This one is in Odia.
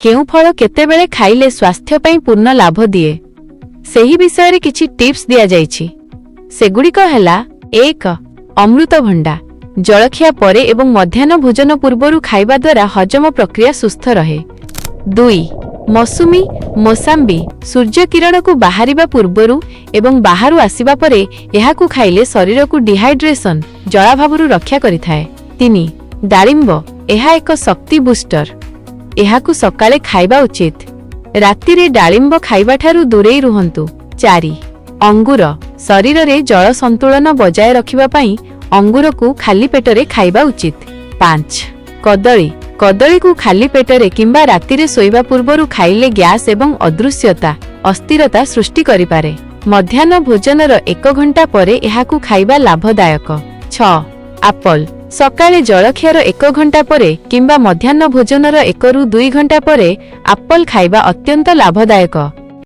କେଉଁ ଫଳ କେତେବେଳେ ଖାଇଲେ ସ୍ୱାସ୍ଥ୍ୟ ପାଇଁ ପୂର୍ଣ୍ଣ ଲାଭ ଦିଏ, ସେହି ବିଷୟରେ କିଛି ଟିପ୍ସ ଦିଆଯାଇଛି। ସେଗୁଡ଼ିକ ହେଲା: 1. ଅମୃତଭଣ୍ଡା। ଜଳଖିଆ ପରେ ଏବଂ ମଧ୍ୟାହ୍ନ ଭୋଜନ ପୂର୍ବରୁ ଖାଇବା ଦ୍ୱାରା ହଜମ ପ୍ରକ୍ରିୟା ସୁସ୍ଥ ରହେ। 2. ମସୁମି, ମୋସାମ୍ବି। ସୂର୍ଯ୍ୟକିରଣକୁ ବାହାରିବା ପୂର୍ବରୁ ଏବଂ ବାହାରୁ ଆସିବା ପରେ ଏହାକୁ ଖାଇଲେ ଶରୀରକୁ ଡିହାଇଡ୍ରେସନ, ଜଳାଭାବରୁ ରକ୍ଷା କରିଥାଏ। 3. ଡାଳିମ୍ବ। ଏହା ଏକ ଶକ୍ତି ବୁଷ୍ଟର। ଏହାକୁ ସକାଳେ ଖାଇବା ଉଚିତ। ରାତିରେ ଡାଳିମ୍ବ ଖାଇବାଠାରୁ ଦୂରେଇ ରୁହନ୍ତୁ। 4. ଅଙ୍ଗୁର। ଶରୀରରେ ଜଳ ସନ୍ତୁଳନ ବଜାୟ ରଖିବା ପାଇଁ ଅଙ୍ଗୁରକୁ ଖାଲି ପେଟରେ ଖାଇବା ଉଚିତ। 5. କଦଳୀ। କଦଳୀକୁ ଖାଲି ପେଟରେ କିମ୍ବା ରାତିରେ ଶୋଇବା ପୂର୍ବରୁ ଖାଇଲେ ଗ୍ୟାସ୍ ଏବଂ ଅଦୃଶ୍ୟତା, ଅସ୍ଥିରତା ସୃଷ୍ଟି କରିପାରେ। ମଧ୍ୟାହ୍ନ ଭୋଜନର ଏକ ଘଣ୍ଟା ପରେ ଏହାକୁ ଖାଇବା ଲାଭଦାୟକ। 6. ଆପଲ। ସକାଳେ ଜଳଖିଆର ଏକ ଘଣ୍ଟା ପରେ କିମ୍ବା ମଧ୍ୟାହ୍ନ ଭୋଜନର 1ରୁ 2 ଘଣ୍ଟା ପରେ ଆପଲ ଖାଇବା ଅତ୍ୟନ୍ତ ଲାଭଦାୟକ।